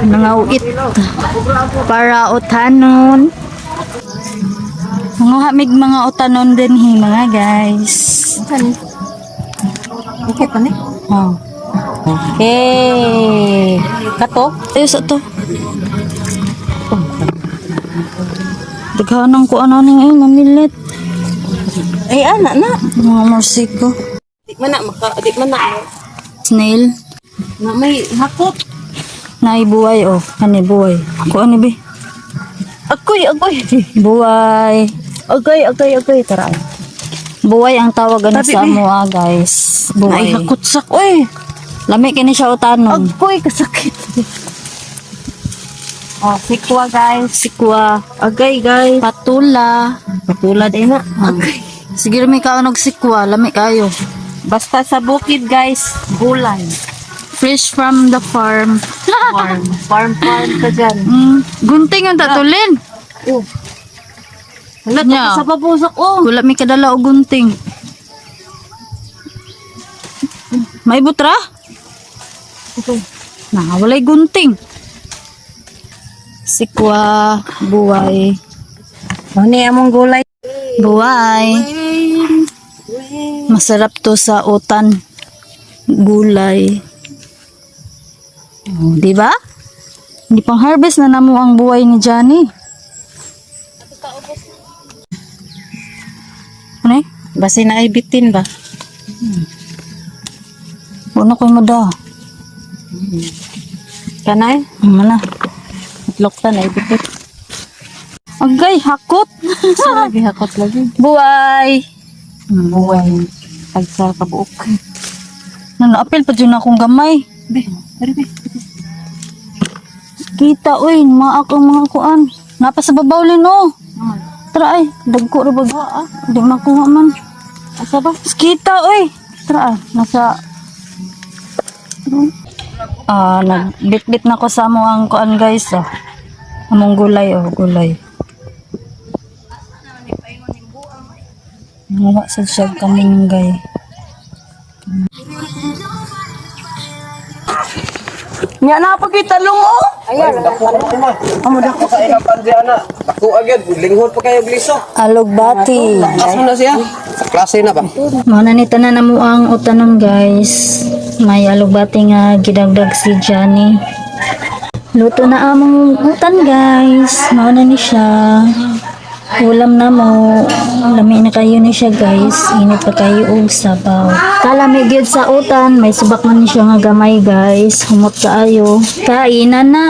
Nangawit. Para utanon. Manguha mig mga utanon din hi mga guys. Okay pa ni. Oh. Okay. Kato? Ayos to. Daghanan ko ano ning ay mamilit. Ay, ana na. Mga morsiko. Di man na maka, di man na. Snail. Na may hakot. Nay buhay oh. Ani buhay. Ko ani be? Agoy, agoy. Buhay. Agoy, agoy, agoy. Tara. Buhay ang tawag ano Tabi, sa be. amo ah, guys. Ay, Buhay. hakot sak. Oy. Lami kini siya utanon. Agoy, kasakit. Oh, sikwa guys. Sikwa, Agay guys. patula. Patula din na. Agay. Sige may kaonog sikwa, lami kayo. Basta sa bukid guys, gulay. Fresh from the farm. Farm. Farm, farm ka dyan. Gunting ang tatulin. Oh. Wala, Nya. tapos sa pabusak oh. Wala may kadala og gunting. May butra? Okay. Na, walay gunting. Sikwa, buhay. Ano among gulay? Buhay. Masarap to sa utan. Gulay. Oh, di ba? Hindi pang harvest na namo ang buhay ni Johnny. Ano eh? Basi na ay bitin ba? Ano ko mo daw? Kanay? Ano na? Itlok ta na ay bitin. Agay, hakot. Lagi hakot lagi. Buhay. Buhay. Tagsa kabuok. Nano, apil pa dyan akong gamay. Be, ari be. Kita, uy, maak ang mga kuan. Napa sa babaw lino. Tara ay, dagko ra ba? Di makuha man. Asa ba? Kita, uy. Tara, ah, nasa. Ah, nagbitbit na ko sa amo ang kuan guys, oh. Among gulay, oh, gulay. Nanguha sa siya kamunggay. Nya na pagkitalong oh. Ayan, dako na. Amo dako sa ilang pandya na. Dako agad, linghod pa kayo gliso. Alugbati. Taas mo na siya. Sa klase na ba? Mao na ni tanan namo ang utanon guys. May alugbati nga gidagdag si Johnny. Luto na among utan guys. Mao na ni siya. Ulam na mo. Lami na kayo ni siya guys. Init pa kayo og sabaw. Kalami gyud sa utan. May subak man ni siya nga gamay guys. Humot kaayo. Kainan na.